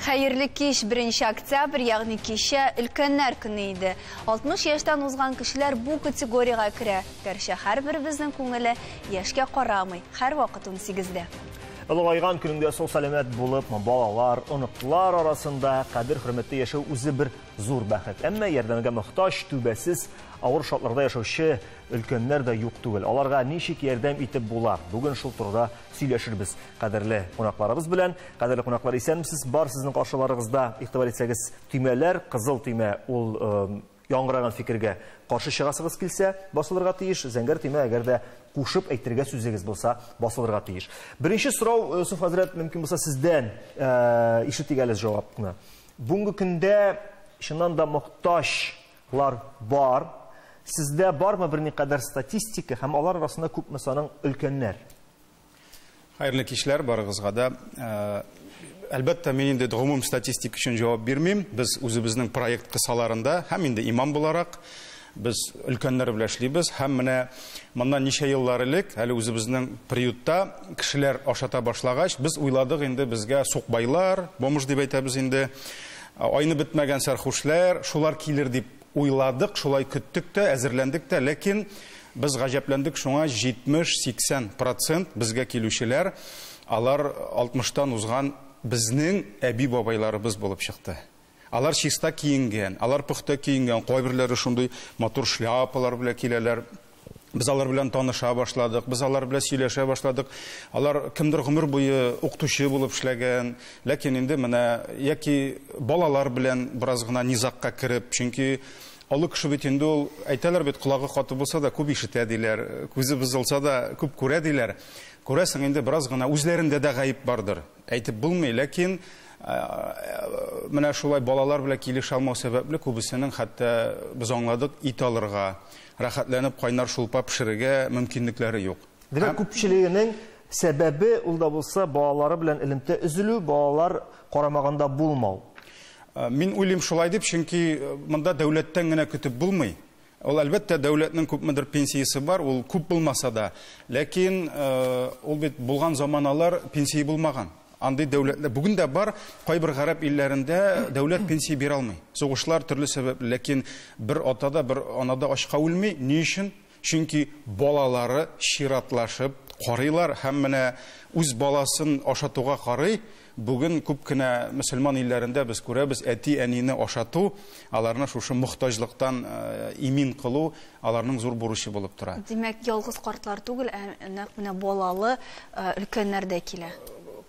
Хәерле кич, 1 октябрь, ягъни кичә өлкәннәр көне иде. 60 яшьтән узган кешеләр бу категориягә керә. Гәрчә һәрберебезнең күңеле яшькә карамый, һәрвакыт 18-дә. Олыгайган көнеңдә сау сәламәт булып, балалар, оныклар арасында кадер-хөрмәттә яшәү үзе бер зур бәхет. Әмма ярдәмгә мохтаҗ, түбәсез, авыр шартларда яшәүче өлкәннәр дә юк түгел. Аларга ничек ярдәм итеп була? Бүген шул турыда сөйләшербез кадерле кунакларыбыз белән. Кадерле кунаклар, исәнмесез? Бар сезнең каршыларыгызда, игътибар итсәгез, төймәләр, кызыл төймә ул яңгыраган фикергә каршы чыгасыгыз килсә, басылырга тиеш. Зәңгәр төймә, әгәр дә кушып әйтергә сүзегез булса, басылырга тиеш. Беренче сорау, Юсуф хәзрәт, мөмкин булса сездән ишетик әле җавапны. Бүгенге көндә чыннан да мохтаҗлар бар. Сездә бармы берникадәр статистика һәм алар арасында күпме саның өлкәннәр? Хәерле кичләр барыгызга да. Әлбәттә, мин инде гомум статистика өчен җавап бирмим. Без үзебезнең проект кысаларында һәм инде имам буларак без өлкәннәр белән эшлибез. Һәм менә моннан ничә еллар элек, әле үзебезнең приютта кешеләр ашата башлагач, без уйладык инде безгә сукбайлар, бомж дип әйтәбез инде, айны бетмәгән сәрхушләр, шулар килер дип уйладык, шулай көттек тә, әзерләндек тә, ләкин без гаҗәпләндек шуңа 70-80% безгә килүчеләр, алар 60-тан узган безнең әби-бабайларыбыз булып чыкты. Алар чиста киенгән, алар пөхтә киенгән, кайберләре шундый матур шляпалар белән киләләр. Без алар белән таныша башладык, без алар белән сөйләшә башладык. Алар кемдер гомер буе укытучы булып эшләгән, ләкин инде менә яки балалар белән бераз гына низагка кереп, чөнки олы кеше бит инде ул, әйтәләр бит, колагы каты булса да күп ишетә диләр, күзе бозылса да күп күрә диләр. Күрәсең инде бераз гына үзләрендә дә гаеп бардыр. Әйтеп булмый, ләкин менә шулай балалар белән килешә алмау сәбәпле күбесенең хәтта без аңладык, ит алырга, рәхәтләнеп кайнар шулпа пешерергә мөмкинлекләре юк. Димәк, күпчелегенең сәбәбе ул да булса балалары белән элемтә өзелү, балалар карамаганда булмау. Мин уйлыйм шулай дип, чөнки монда дәүләттән генә көтеп булмый. Ул әлбәттә дәүләтнең күпмедер пенсиясе бар, ул күп булмаса да, ләкин ул бит булган заманалар пенсия булмаган. Андый дәүләтләр бүген дә бар, кайбер гарәп илләрендә дәүләт пенсия бирә алмый. Сугышлар төрле сәбәпле, ләкин бер ата да, бер ана да ачка үлми. Ни өчен? Чөнки балалары чиратлашып карыйлар һәм менә үз баласын ашатуга карый. Бүген күп кенә мөселман илләрендә без күрәбез, әти-әнине ашату, аларны шушы мохтаҗлыктан имин кылу аларның зур бурычы булып тора. Димәк, ялгыз картлар түгел, ә нәкъ менә балалы өлкәннәр дә килә.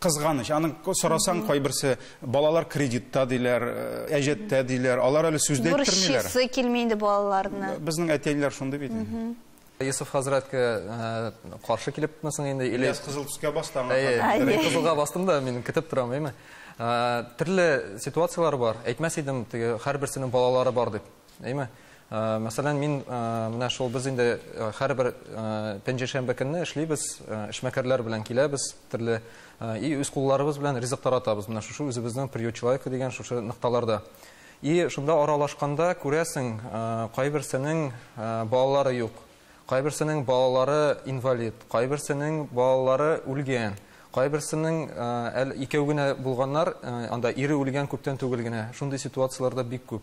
Кызганыч, аның сорасаң, кайберсе балалар кредитта диләр, әҗәттә диләр, алар әле сүз дә әйттермиләр. Бурычысы килми инде балаларны. Безнең әти-әниләр шундый бит инде. Юсуф хәзрәткә каршы килепме соң инде? Или Ильяс кызыл төскә басты аңа. Әйе, мин кызылга бастым да, мин көтеп торам, әйме? Төрле ситуацияләр бар. Әйтмәс идем, теге һәрберсенең балалары бар дип, әйме? Мәсәлән, мин менә шул без инде һәрбер пәнҗешәмбе көнне эшлибез, эшмәкәрләр белән киләбез, төрле и үз кулларыбыз белән ризык таратабыз. Менә шушы үзебезнең приют человека дигән шушы нокталарда. И шунда аралашканда күрәсең, кайберсенең балалары юк. Кайберсенең балалары инвалид, кайберсенең балалары үлгән, кайберсенең әле икәү генә булганнар, анда ире үлгән күптән түгел генә. Шундый ситуацияләр дә бик күп.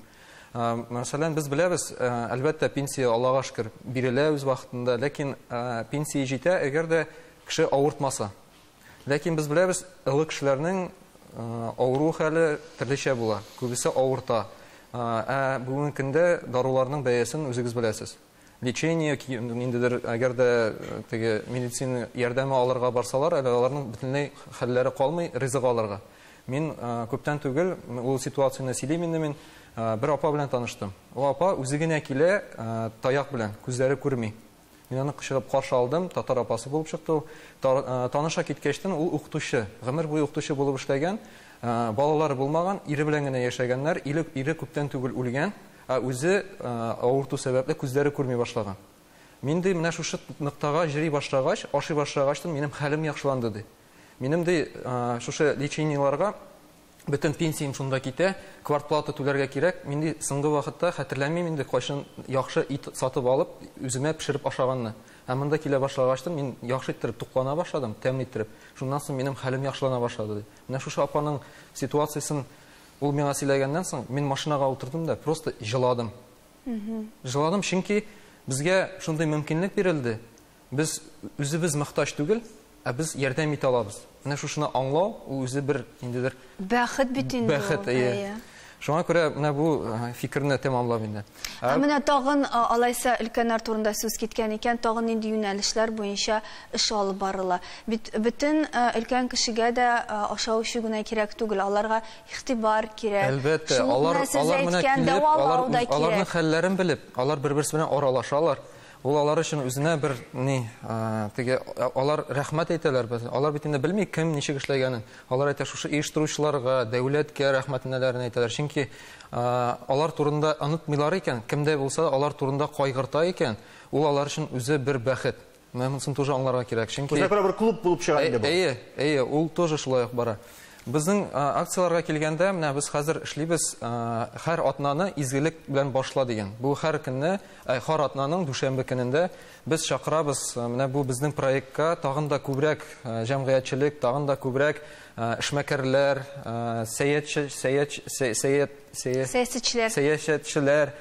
Мәсәлән, без беләбез, әлбәттә, пенсия, Аллага шөкер, бирелә үз вакытында, ләкин пенсия җитә, әгәр дә кеше авыртмаса. Ләкин без беләбез, олы кешеләрнең авыру хәле төрлечә була, күбесе авырта. Ә бүгенге көндә даруларның бәясен үзегез беләсез. Лечение, ниндидер, әгәр дә теге медицина ярдәме алырга барсалар, әле аларның бөтенләй хәлләре калмый ризык алырга. Мин күптән түгел ул ситуацияне сөйлим инде мин, бер апа белән таныштым. Ул апа үзе генә килә, таяк белән, күзләре күрми. Мин аны чыгып каршы алдым, татар апасы булып чыкты ул. Таныша киткәчтен ул укытучы, гомер буе укытучы булып эшләгән, балалары булмаган, ире белән генә яшәгәннәр, ире күптән түгел үлгән, ә үзе авырту сәбәпле күзләре күрми башлаган. Мин ди, менә шушы ноктага йөри башлагач, ашый башлагачтан минем хәлем яхшыланды ди. Минем ди, шушы лечениеларга Бөтен пенсиям шунда китә, квартплата түләргә кирәк. Мин ди соңгы вакытта хәтерләмим инде кайчан яхшы ит сатып алып, үземә пешереп ашаганны. Ә монда килә башлагачтын мин яхшы иттереп туклана башладым, тәмле иттереп. Шуннан соң минем хәлем яхшылана башлады ди. Менә шушы апаның ситуациясен ул миңа сөйләгәннән соң, мин машинага утырдым да просто җыладым. Җыладым, чөнки безгә шундый мөмкинлек бирелде. Без үзебез мохтаҗ түгел, ә без ярдәм итә алабыз. Менә шушыны аңлау, ул үзе бер ниндидер бәхет бит инде. Бәхет, әйе. Шуңа күрә менә бу фикерне тәмамлап инде. Ә менә тагын алайса өлкәннәр турында сүз киткән икән, тагын нинди юнәлешләр буенча эш алып барыла? Бит бөтен өлкән кешегә дә ашау эчү генә кирәк түгел, аларга игътибар кирәк. Әлбәттә, алар алар менә килеп, алар аларның хәлләрен белеп, алар бер-берсе белән аралашалар. Ул алар өчен үзенә бер ни, теге алар рәхмәт әйтәләр без. Алар бит инде белми кем ничек эшләгәнен. Алар әйтә шушы оештыручыларга, дәүләткә рәхмәтнәләрен әйтәләр. Чөнки алар турында онытмыйлар икән, кемдә булса алар турында кайгырта икән, ул алар өчен үзе бер бәхет. Менә монысын тоже аңларга кирәк. Чөнки Үзенә күрә бер клуб булып чыга инде бу. Әйе, әйе, ул тоже шулай ук бара. Безнең акцияләргә килгәндә, менә без хәзер эшлибез, һәр атнаны изгелек белән башла дигән. Бу һәр көнне, һәр атнаның дүшәмбе көнендә без чакырабыз, менә бу безнең проектка тагын да күбрәк җәмгыятьчелек, тагын да күбрәк эшмәкәрләр, сәятче, сәят, сәят, сәясәтчеләр, сәясәтчеләр,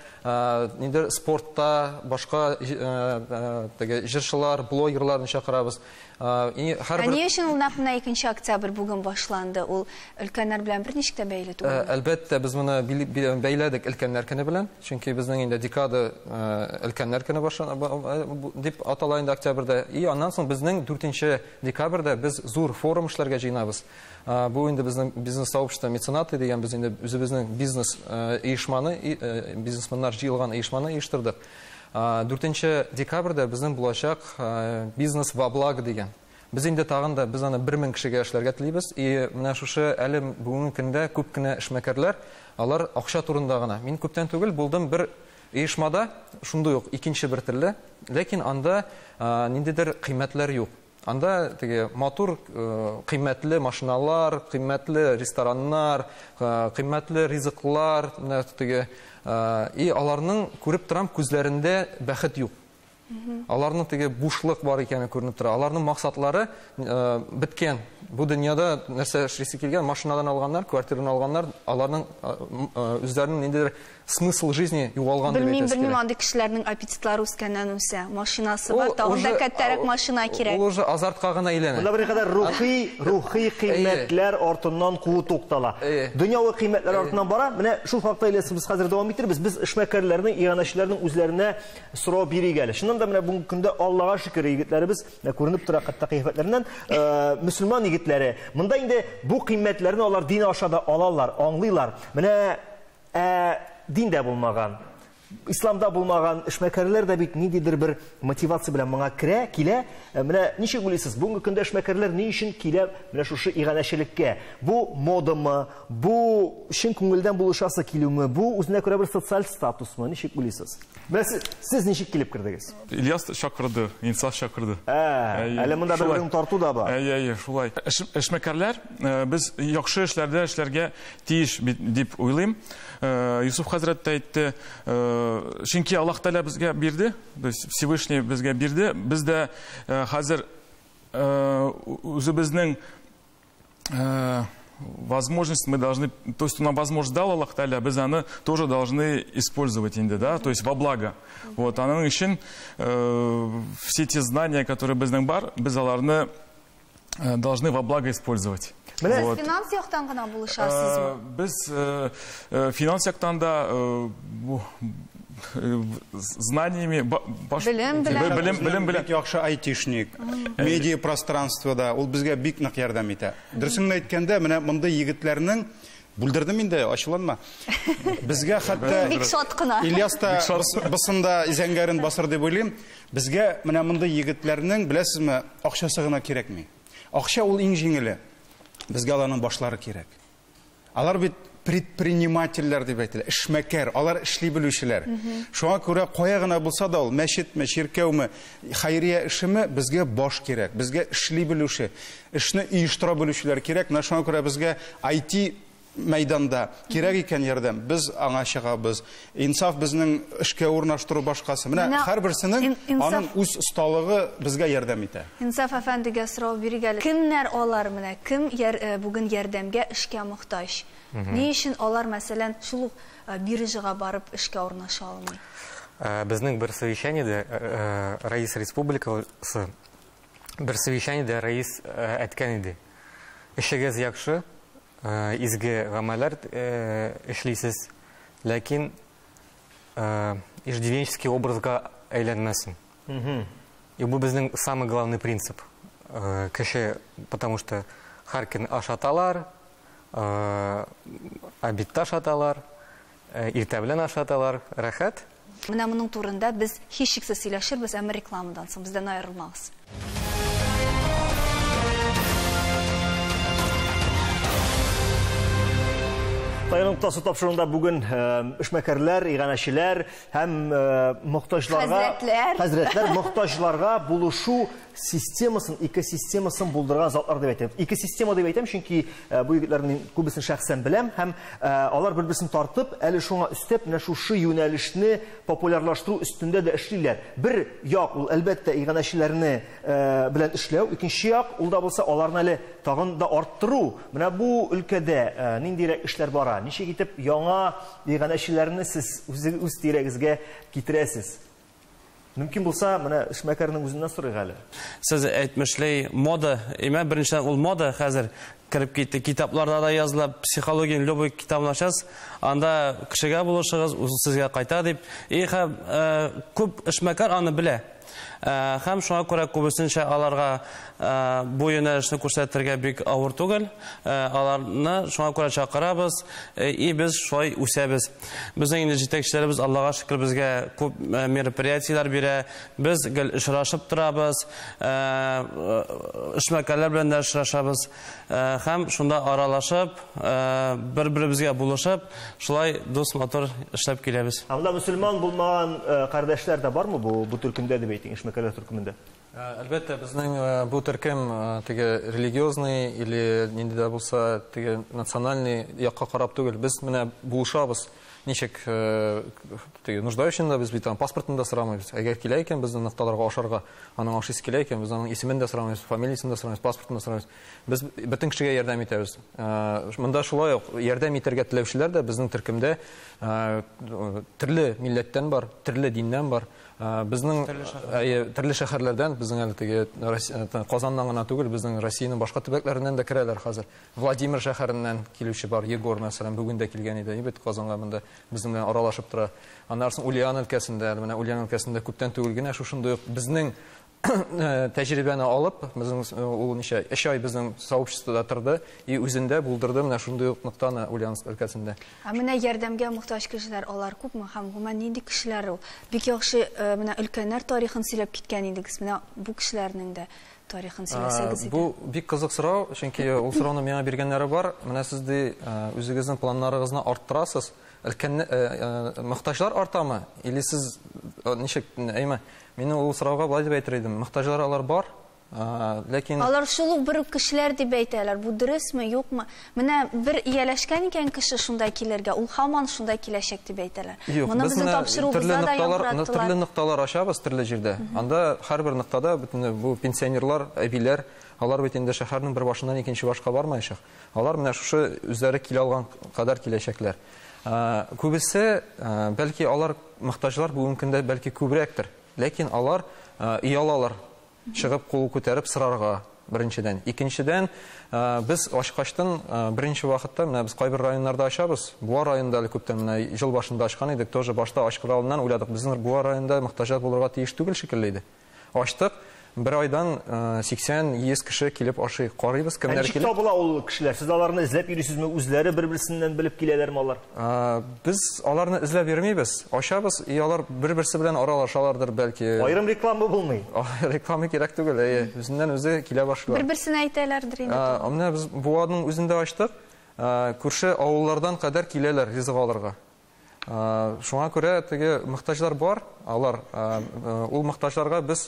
ниндидер спортта башка теге җырчылар, блогерларны чакырабыз. Ә ни өчен ул нәкъ менә 2 октябрь бүген башланды? Ул өлкәннәр белән берничек тә бәйле түгелме? Әлбәттә, без моны бәйләдек өлкәннәр көне белән. Чөнки безнең инде декада өлкәннәр көне башлана дип атала инде октябрьдә. И аннан соң безнең 4 декабрьдә без зур форум эшләргә җыенабыз. Бу инде безнең бизнес-сообщество меценаты дигән без инде үзебезнең бизнес оешманы, бизнесменнар җыелган оешманы оештырдык. 4 декабрьдә безнең булачак бизнес во благо дигән. Без инде тагын да без аны 1000 кешегә эшләргә телибез. И менә шушы әле бүгенге көндә күп кенә эшмәкәрләр, алар акча турында гына. Мин күптән түгел булдым бер оешмада, шундый ук икенче бер төрле, ләкин анда ниндидер кыйммәтләр юк. Анда теге матур, кыйммәтле машиналар, кыйммәтле рестораннар, кыйммәтле ризыклар, менә теге, и аларның күреп торам күзләрендә бәхет юк. Аларның теге бушлык бар икәне күренеп тора. Аларның максатлары беткән. Бу дөньяда нәрсә эшлисе килгән, машинадан алганнар, квартирадан алганнар, аларның үзләренең ниндидер смысл жизни югалган дип Белмим, әйтәсе белмим, килә. андый кешеләрнең аппетитлары үскәннән үсә. Машинасы бар, тагын да кәттәрәк машина кирәк. Ул уже азартка гына әйләнә. Монда берникадәр рухи кыйммәтләр артыннан куу туктала. Дөньяви кыйммәтләр артыннан бара. Менә шул хакта Ильяс без хәзер дәвам итербез. Без эшмәкәрләрнең, иганәчеләрнең үзләренә сорау бирик әле. Чыннан да менә бүгенге көндә Аллага шөкер егетләребез, менә күренеп тора хәтта кыяфәтләреннән, мөселман егетләре. Монда инде бу кыйммәтләрне алар дин аша да алалар, аңлыйлар. Менә диндә булмаган, исламда булмаган эшмәкәрләр дә бит ниндидер бер мотивация белән моңа керә, килә. Менә ничек уйлыйсыз, бүгенге көндә эшмәкәрләр ни өчен килә менә шушы иганәчелеккә? Бу модамы, бу чын күңелдән булышасы килүме, бу үзенә күрә бер социаль статусмы? Ничек уйлыйсыз? Менә сез ничек килеп кердегез? Ильяс чакырды, Инсаф чакырды. Әле монда бер берен тарту да бар. Әйе, әйе, шулай. Эшмәкәрләр, без яхшы эшләрдә эшләргә тиеш бит дип уйлыйм. Юсуф хәзрәт тә әйтте, чөнки Аллаһ Тәгалә безгә бирде, то есть Всевышний безгә бирде. Без дә хәзер үзебезнең возможность мы должны, то есть нам возможность дал Аллах Тааля, без аны тоже должны использовать инде, да, то есть во благо. Вот, аның өчен все те знания, которые безнең бар, без аларны должны во благо использовать. Менә Вот. Финанс яктан гына булышасызмы? Без финанс яктан да бу знаниями, баш- Белем белән. Белем, белем белән. Бик яхшы айтишник, медиа пространствода ул безгә бик нык ярдәм итә. Дөресен әйткәндә, менә мондый егетләрнең бүлдердем инде, ачуланма. Безгә хәтта Бик шат кына. Ильяс та Бик шат. бысында зәңгәрен басыр дип уйлыйм. Безгә менә мондый егетләрнең, беләсезме, акчасы гына кирәкми. Акча ул иң җиңеле. Безгә аларның башлары кирәк. Алар бит предпринимательләр дип әйтелә, эшмәкәр, алар эшли белүчеләр. Шуңа күрә кая гына булса да ул, мәчетме, чиркәүме, хәйрия эшеме, безгә баш кирәк, безгә эшли белүче, эшне оештыра белүчеләр кирәк. Менә шуңа күрә безгә ай ти мәйданда кирәк икән ярдәм, без аңа чыгабыз. Инсаф безнең эшкә урнаштыру башкасы. Менә һәрберсенең аның үз осталыгы безгә ярдәм итә. Инсаф әфәндегә сорау бирик әле. Кемнәр алар менә? Кем бүген ярдәмгә, эшкә мохтаҗ? Ни өчен алар, мәсәлән, шул ук биржага барып эшкә урнаша алмый? Безнең бер совещаниедә Рәис республикасы бер совещаниедә Рәис әйткән иде. Эшегез яхшы, изге гамәлләр эшлисез, ләкин иждивенческий образга әйләнмәсен. И бу безнең самый главный принцип. Кеше, потому что һәркем ашаталар, обедта ашаталар, иртә белән ашаталар, рәхәт. Менә моның турында без һичшиксез сөйләшербез, әмма рекламадан соң бездән аерылмагыз. Таяну ноктасы тапшыруында бүген эшмәкәрләр, иганәчеләр һәм мохтаҗларга, хәзрәтләр мохтаҗларга булышу системасын, экосистемасын булдырган затлар дип әйтәм. Экосистема дип әйтәм, чөнки бу егетләрнең күбесен шәхсән беләм һәм алар бер-берсен тартып, әле шуңа өстәп менә шушы юнәлешне популярлаштыру өстендә дә эшлиләр. Бер як ул әлбәттә иганәчеләрне белән эшләү, икенче як ул да булса аларны әле тагын да арттыру. Менә бу өлкәдә ниндирәк эшләр бара? Ничек итеп яңа иганәчеләрне сез үз тирәгезгә китерәсез? Мөмкин булса, менә эшмәкәрнең үзеннән сорыйк әле. Сез әйтмешләй, мода, имә беренчедән ул мода хәзер кереп китте. Китапларда да языла, психология любой китабын ачасыз, анда кешегә булышыгыз, ул сезгә кайта дип. И һәм күп эшмәкәр аны белә. Һәм шуңа күрә күбесенчә аларга бу юнәлешне күрсәтергә бик авыр түгел. Аларны шуңа күрә чакырабыз, и без шулай үсәбез. Безнең инде җитәкчеләребез, Аллага шөкер, безгә күп мероприятиеләр бирә. Без гел очрашып торабыз, эшмәкәрләр белән дә очрашабыз. Һәм шунда аралашып, бер-беребезгә булышып, шулай дус матур эшләп киләбез. Анда мөселман булмаган кардәшләр дә бармы бу төркемдә дип әйтик, эшмәкәрләр төркемендә? Әлбәттә, безнең бу төркем теге религиозный или нинди дә булса теге национальный якка карап түгел. Без менә булышабыз. Ничек теге нуждающийны да без бит аның паспортын да сорамыйбыз. Әгәр килә икән безнең нокталарга ашарга, аның ашыйсы килә икән, без аның исемен дә сорамыйбыз, фамилиясен дә сорамыйбыз, паспортын да сорамыйбыз. Без бөтен кешегә ярдәм итәбез. Монда шулай ук ярдәм итәргә теләүчеләр дә безнең төркемдә төрле милләттән бар, төрле диннән бар. Безнең төрле шәһәрләрдән, безнең әле теге Казаннан гына түгел, безнең Россиянең башка төбәкләреннән дә керәләр хәзер. Владимир шәһәреннән килүче бар, Егор мәсәлән, бүген дә килгән иде, бит Казанга монда безнең белән аралашып тора. Аннан соң Ульян өлкәсендә, әле менә Ульян өлкәсендә күптән түгел генә шушындый ук безнең тәҗрибәне алып, безнең ул ничә 3 ай безнең сообществода торды, и үзендә булдырды менә шундый ук ноктаны Ульяновск өлкәсендә. Ә менә ярдәмгә мохтаҗ кешеләр алар күпме һәм гомумән нинди кешеләр ул? Бик яхшы менә өлкәннәр тарихын сөйләп киткән идегез. Менә бу кешеләрнең дә тарихын сөйләсәгез иде. Бу бик кызык сорау, чөнки ул сорауны миңа биргәннәре бар. Менә сез ди үзегезнең планнарыгызны арттырасыз. Өлкән мохтаҗлар артамы? Или сез ничек, әйме? Мин ул сорауга былай дип әйтер идем. Мохтаҗлар алар бар, ләкин алар шул ук бер үк кешеләр дип әйтәләр. Бу дөресме, юкмы? Менә бер ияләшкән икән кеше шунда килергә, ул һаман шунда киләчәк дип әйтәләр. Моны безнең тапшыруыбызда да яңгыраттылар. Төрле нокталар ачабыз төрле җирдә. Анда һәрбер ноктада бөтен бу пенсионерлар, әбиләр, алар бит инде шәһәрнең бер башыннан икенче башка бармаячак. Алар менә шушы үзләре килә алган кадәр киләчәкләр. Күбесе, бәлки алар мохтаҗлар бүгенге көндә бәлки күбрәктер. Ләкин алар оялалар чыгып кул күтәреп сорарга беренчедән. Икенчедән, без ачкачтан беренче вакытта менә без кайбер районнарда ачабыз. Буа районында әле күптән менә ел башында ачкан идек, тоже башта ачкыр алдыннан уйладык. Безнең Буа районында мохтаҗлар булырга тиеш түгел шикелле иде. Ачтык, бер айдан 80-100 кеше килеп ашый. Карыйбыз, кемнәр килеп. Ничек табыла ул кешеләр? Сез аларны эзләп йөрисезме? Үзләре бер-берсеннән белеп киләләрме алар? Без аларны эзләп йөрмибез. Ачабыз, и алар бер-берсе белән аралашалардыр бәлки. Аерым реклама булмый. Реклама кирәк түгел, әйе. Үзеннән үзе килә башлыйлар. Бер-берсенә әйтәләрдер инде. Менә без Буаның үзендә ачтык. Күрше авыллардан кадәр киләләр ризык алырга. Шуңа күрә теге мохтаҗлар бар, алар ул мохтаҗларга без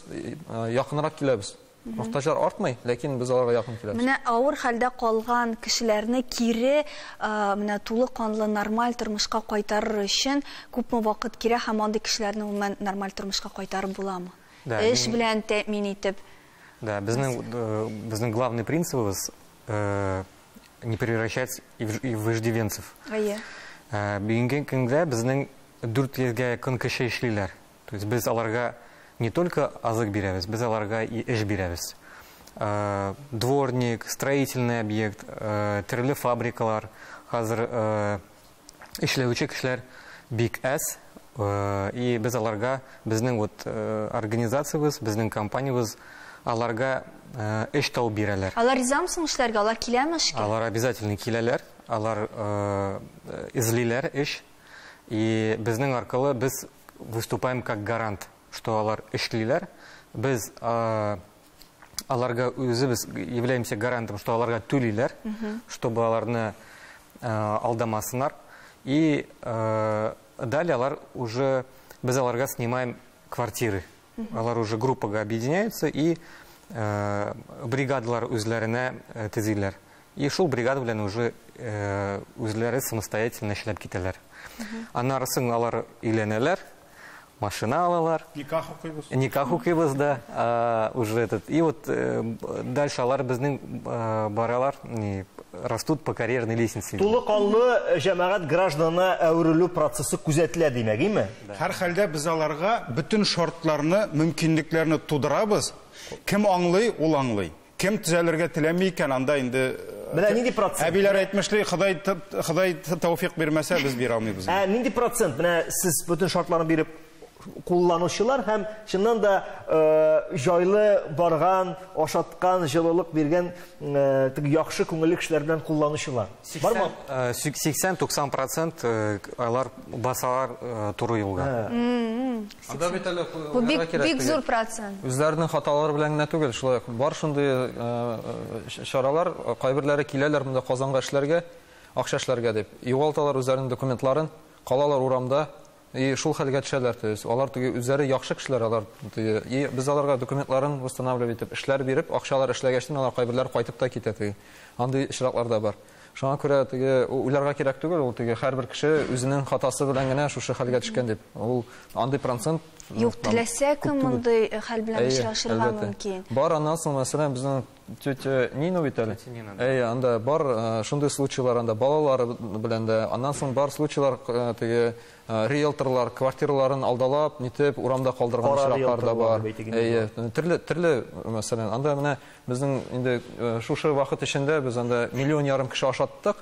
якынрак киләбез. Мохтаҗлар артмый, ләкин без аларга якын киләбез. Менә авыр хәлдә калган кешеләрне кире менә тулы канлы нормаль тормышка кайтарыр өчен күпме вакыт кирәк һәм андый кешеләрне гомумән нормаль тормышка кайтарып буламы? Эш белән тәэмин итеп. Да, безнең главный принцибыбыз не превращать в иждивенцев. Әйе. Бүгенге көндә безнең 400 гә якын кеше эшлиләр. То есть без аларга не только азык бирәбез, без аларга и эш бирәбез. Дворник, строительный объект, төрле фабрикалар, хәзер эшләүче кешеләр бик әз, и без аларга, безнең вот организациябез, безнең компаниябез аларга эш табып бирәләр. Алар ризамы соң эшләргә? Алар киләме эшкә? Алар обязательно киләләр, алар эзлиләр эш, и безнең аркылы без выступаем как гарант, что алар эшлиләр. Без аларга үзебез являемся гарантом, что аларга түлиләр, чтобы аларны алдамасыннар. И далее алар уже, без аларга снимаем квартиры. Алар уже группага объединяются и бригадалар үзләренә төзиләр. И шул бригада белән уже үзләре самостоятельно эшләп китәләр. Аннары соң алар өйләнәләр, машина алалар. Никах укыйбыз. Никах укыйбыз, да, уже этот. И вот дальше алар безнең баралар, не, растут по карьерной лестнице. Тулы канлы җәмәгать гражданына әверелү процессы күзәтелә, димәк, име? Да. Һәр хәлдә без аларга бөтен шартларны, мөмкинлекләрне тудырабыз. Кем аңлый, ул аңлый. Кем төзәлергә теләми икән, анда инде Менә нинди процент? Әбиләр әйтмешли, Ходай тәүфик бирмәсә, без бирә алмыйбыз. Ә нинди процент? Менә сез бөтен шартларны биреп кулланучылар һәм чыннан да җайлы барган, ашаткан, җылылык биргән теге яхшы күңелле кешеләр белән кулланучылар. Бармы? 80-90 процент алар басалар туры юлга. Анда бит әле Бу уйларга кирәк бик түгел. зур процент. Үзләренең хаталары белән генә түгел, шулай ук бар шундый чаралар, кайберләре киләләр монда Казанга эшләргә, акча эшләргә дип. Югалталар үзләренең документларын, калалар урамда. И шул хәлгә төшәләр, то есть алар теге үзләре яхшы кешеләр, алар теге, и без аларга документларын восстанавливать итеп, эшләр биреп, акчалар эшләгәчтен алар кайберләр кайтып та китә теге. Андый очраклар да бар. Шуңа күрә теге уйларга кирәк түгел, ул теге һәрбер кеше үзенең хатасы белән генә шушы хәлгә төшкән дип. Ул андый процент, Юк, теләсә кем күп түгел. мондый хәл белән Әйе, очрашырга әлбәттә. мөмкин. Бар аннан соң, мәсәлән, безнең тетя Нина бит әле. Тетя Нина, да. Әйе, анда бар шундый случайлар, анда балалары белән дә, аннан соң бар случайлар теге риэлторлар квартираларын алдалап, нитеп, урамда калдырган Кара очраклар да риэлторлар бар. дип әйтик инде. Әйе, төрле, мәсәлән, анда менә безнең инде шушы вакыт эчендә без анда миллион ярым кеше ашаттык.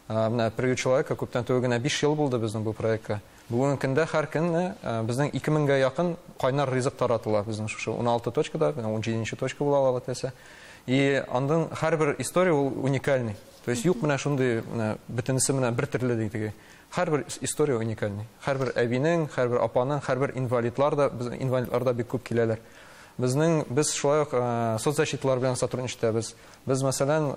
Менә приют человека күптән түгел генә 5 ел булды безнең бу проектка. Бүгенге көндә һәр көнне безнең ике меңгә якын кайнар ризык таратыла. Безнең шушы 16 точкада, менә 17 точка була ала теләсә. И андан һәрбер история ул уникальный. То есть юк менә шундый, менә бөтенесе менә бер төрле ди теге. Һәрбер история уникальный. Һәрбер әбинең, һәрбер апаның, һәрбер инвалидлар да, без инвалидлар да бик күп киләләр. Без шулай ук соцзащиталар белән сотрудничать. Без, мәсәлән,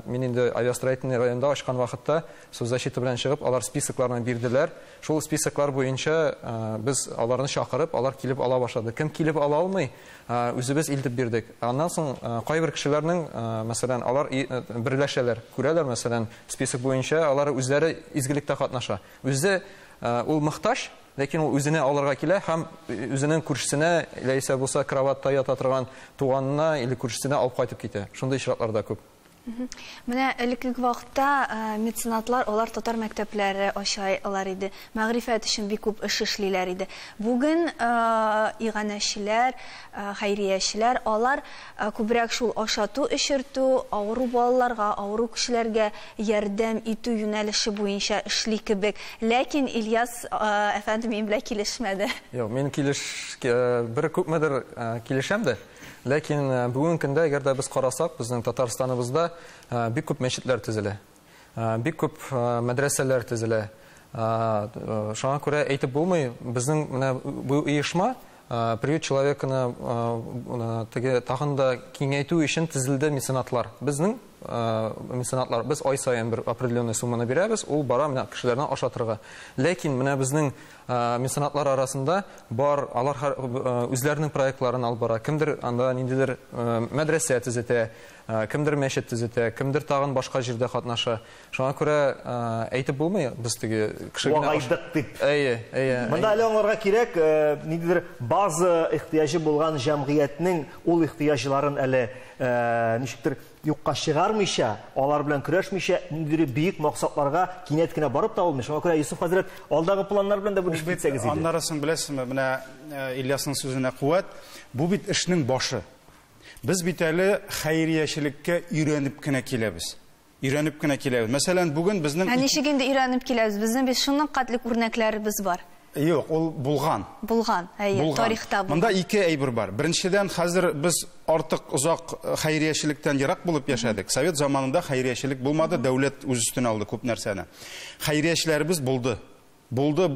мин инде авиастроительный районда ачкан вакытта соцзащита белән чыгып, алар списокларны бирделәр. Шул списоклар буенча без аларны чакырып, алар килеп ала башлады. Кем килеп ала алмый, үзебез илтеп бирдек. Аннан соң кайбер кешеләрнең, мәсәлән, алар берләшәләр, күрәләр, мәсәлән, список буенча алар үзләре изгелектә катнаша. Үзе ул мохтаҗ, ләкин ул үзенә алырга килә һәм үзенең күршесенә, яисә булса кроватьта ята торган туганына или күршесенә алып кайтып китә. Шундый очраклар да күп. Менә элеккеге вакытта меценатлар алар татар мәктәпләре ачалар иде. Мәгърифәт өчен бик күп эш эшлиләр иде. Бүген иганәчеләр, хәйриячеләр алар күбрәк шул ашату, эчертү, авыру балаларга, авыру кешеләргә ярдәм итү юнәлеше буенча эшли кебек. Ләкин Ильяс әфәнде минем белән килешмәде. Юк, мин бер күпмедер килешәм дә. Ләкин бүгенге көндә, әгәр дә без карасак, безнең Татарстаныбызда бик күп мәчетләр төзелә, бик күп мәдрәсәләр төзелә. Шуңа күрә әйтеп булмый, безнең менә бу оешма приют человеканы теге тагын да киңәйтү өчен төзелде меценатлар. Безнең меценатлар, без ай саен бер определенный сумманы бирәбез, ул бара менә кешеләрне ашатырга. Ләкин менә безнең меценатлар арасында бар, алар үзләренең проектларын алып бара. Кемдер анда ниндидер мәдрәсә төзетә, кемдер мәчет төзетә, кемдер тагын башка җирдә катнаша. Шуңа күрә әйтеп булмый, без теге кеше генә Вагайдык дип. Әйе, әйе. Монда әле аңларга кирәк, ниндидер база ихтыяҗы булган җәмгыятьнең ул ихтыяҗларын әле ничектер юкка чыгармыйча, алар белән көрәшмичә, ниндидер бөек максатларга кинәт кенә барып та булмый. Шуңа күрә Юсуф хәзрәт, алдагы планнар белән дә бүлешеп китсәгез иде. Аннары соң беләсезме, менә Ильясның сүзенә куәт, бу бит эшнең башы. Без бит әле хәйриячелеккә өйрәнеп кенә киләбез. Өйрәнеп кенә киләбез. Мәсәлән, бүген безнең Ә ничек инде өйрәнеп киләбез? Безнең бит шуның катлек үрнәкләребез бар. Юк, ул булган. Булган, әйе, тарихта булган. Монда ике әйбер бар. Беренчедән, хәзер без артык озак хәйриячелектән ерак булып яшәдек. Совет заманында хәйриячелек булмады, дәүләт үз өстенә алды күп нәрсәне. Хәйриячеләребез булды. Булды,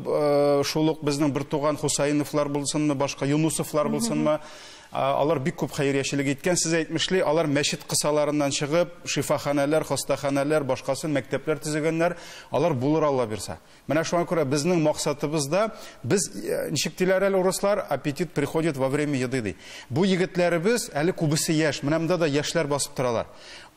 шул ук безнең бер туган Хусаиновлар булсынмы, башка Юнусовлар булсынмы, алар бик күп хәйриячелек иткән. Сез әйтмешли, алар мәчет кысаларыннан чыгып, шифаханәләр, хастаханәләр, башкасын мәктәпләр төзегәннәр, алар булыр Алла бирсә. Менә шуңа күрә безнең максатыбыз да, без, ничек диләр әле урыслар, аппетит приходит во время еды ди. Бу егетләребез әле күбесе яшь, менә монда да яшьләр басып торалар.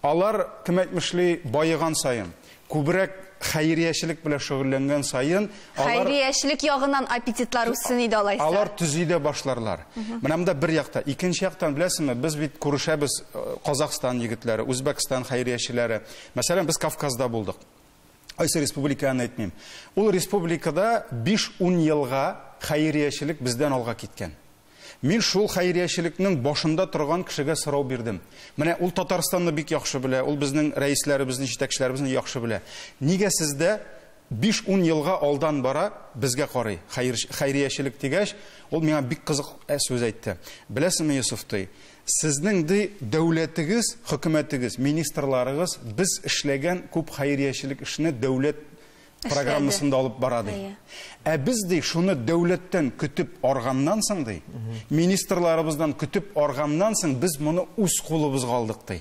Алар, кем әйтмешли, баеган саен, күбрәк хәйриячелек белән шөгыльләнгән саен, алар Хәйриячелек ягыннан аппетитлар үссен иде алайса. Алар төзи дә башларлар. Менә монда бер якта, икенче яктан беләсезме, без бит күрешәбез Казахстан егетләре, Үзбәкстан хәйриячеләре. Мәсәлән, без Кавказда булдык. Айсы республиканы әйтмим. Ул республикада 5-10 елга хәйриячелек бездән алга киткән. Мин шул хәйриячелекнең башында торган кешегә сорау бирдем. Менә ул Татарстанны бик яхшы белә, ул безнең рәисләребезне, җитәкчеләребезне яхшы белә. Нигә сездә 5-10 елга алдан бара, безгә карый? Хәйриячелек дигәч, ул миңа бик кызык сүз әйтте. Беләсезме, Юсуф ди, сезнең ди дәүләтегез, хөкүмәтегез, министрларыгыз без эшләгән күп хәйриячелек эшне дәүләт программасында алып бара ди. Ә без ди шуны дәүләттән көтеп арганнан соң ди, министрларыбыздан көтеп арганнан соң без моны үз кулыбызга алдык ди.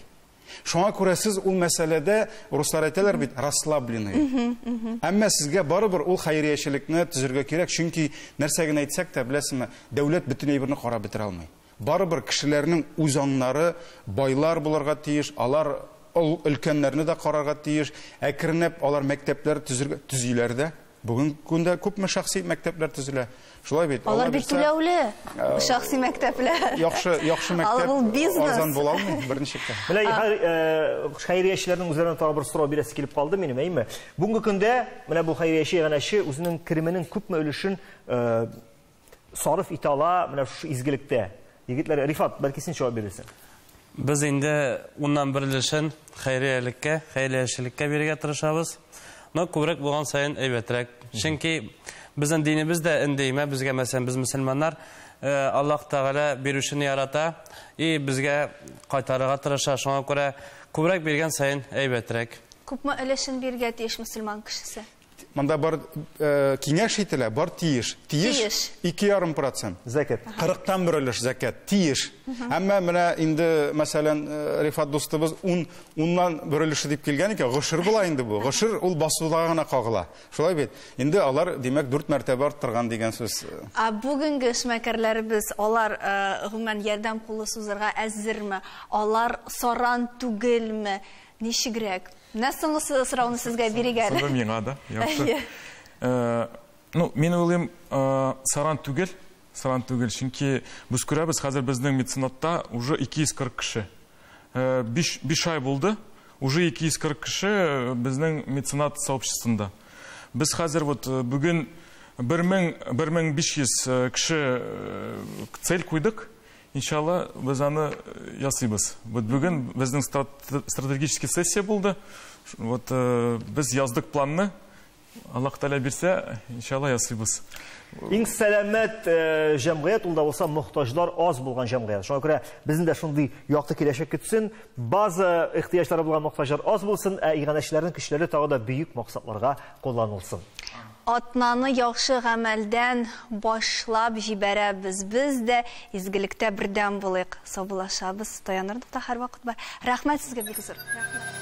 Шуңа күрә сез ул мәсьәләдә, руслар әйтәләр бит, расслабленный. Әмма сезгә барыбер ул хәйриячелекне төзергә кирәк, чөнки нәрсә генә әйтсәк тә, беләсезме, дәүләт бөтен әйберне карап бетерә алмый. Барыбер кешеләрнең үз аңнары байлар булырга тиеш, алар ул өлкәннәрне дә карарга тиеш, әкренләп алар мәктәпләр төзергә төзиләр дә. Бүген көндә күпме шәхси мәктәпләр төзелә. Шулай бит. Алар бит түләүле шәхси мәктәпләр. Яхшы, яхшы Алар мәктәп ул бизнес. арзан була алмый берничек тә. Менә хәйриячеләрнең үзләренә тагы бер сорау бирәсе килеп калды минем, әйме? Бүгенге көндә менә бу хәйрияче иганәче үзенең кеременең күпме өлешен сарыф итә ала менә шушы изгелектә. Егетләр, Рифат, бәлки син җавап бирерсең. Без инде уннан бер өлешен хәйриячелеккә, хәйриячелеккә бирергә тырышабыз. Но күбрәк булган саен әйбәтрәк. Чөнки безнең динебез дә индеймә, безгә, мәсәлән, без мөселманнар, Аллаһ Тәгалә бирүчене ярата и безгә кайтарырга тырыша. Шуңа күрә күбрәк биргән саен әйбәтрәк. Күпме өлешен бирергә тиеш мөселман кешесе? Монда бар киңәш ителә, бар тиеш. Тиеш Тиеш. ике ярым процент. Зәкәт. Кырыктан бер өлеш зәкәт. Тиеш. Әмма менә инде, мәсәлән, Рифат дустыбыз уннан бер өлеше дип килгән икән, гошер була инде бу. Гошер ул басуда гына кагыла. Шулай бит. Инде алар, димәк, 4 мәртәбә арттырган дигән сүз. Ә бүгенге эшмәкәрләребез, алар, гомумән ярдәм кулы сузырга әзерме? Алар саран түгелме? Ничегрәк? Менә соңгы сорауны сезгә бирик әле. Соңгы миңа да, яхшы. Әйе. Мин уйлыйм, саран түгел, саран түгел, чөнки без күрәбез, хәзер безнең меценатта уже 240 кеше. 5 ай булды, уже 240 кеше безнең меценат сообществосында. Без хәзер вот бүген бер мең, бер мең биш йөз кеше цель куйдык. Иншалла, без аны ясыйбыз. Вот бүген безнең стратегический сессия булды. Вот без яздык планны. Аллаһ Тәгалә бирсә, иншалла ясыйбыз. Иң сәламәт җәмгыять ул да булса мохтаҗлар аз булган җәмгыять. Шуңа күрә безнең дә шундый якты киләчәк көтсен, база ихтыяҗлары булган мохтаҗлар аз булсын, ә иганәчеләрнең көчләре тагы да бөек максатларга кулланылсын. Атнаны яхшы гамәлдән башлап җибәрәбез. Без дә изгелектә бердәм булыйк. Саубуллашабыз. Таяныр нокта һәрвакыт бар. Рәхмәт сезгә бик зур. Рәхмәт.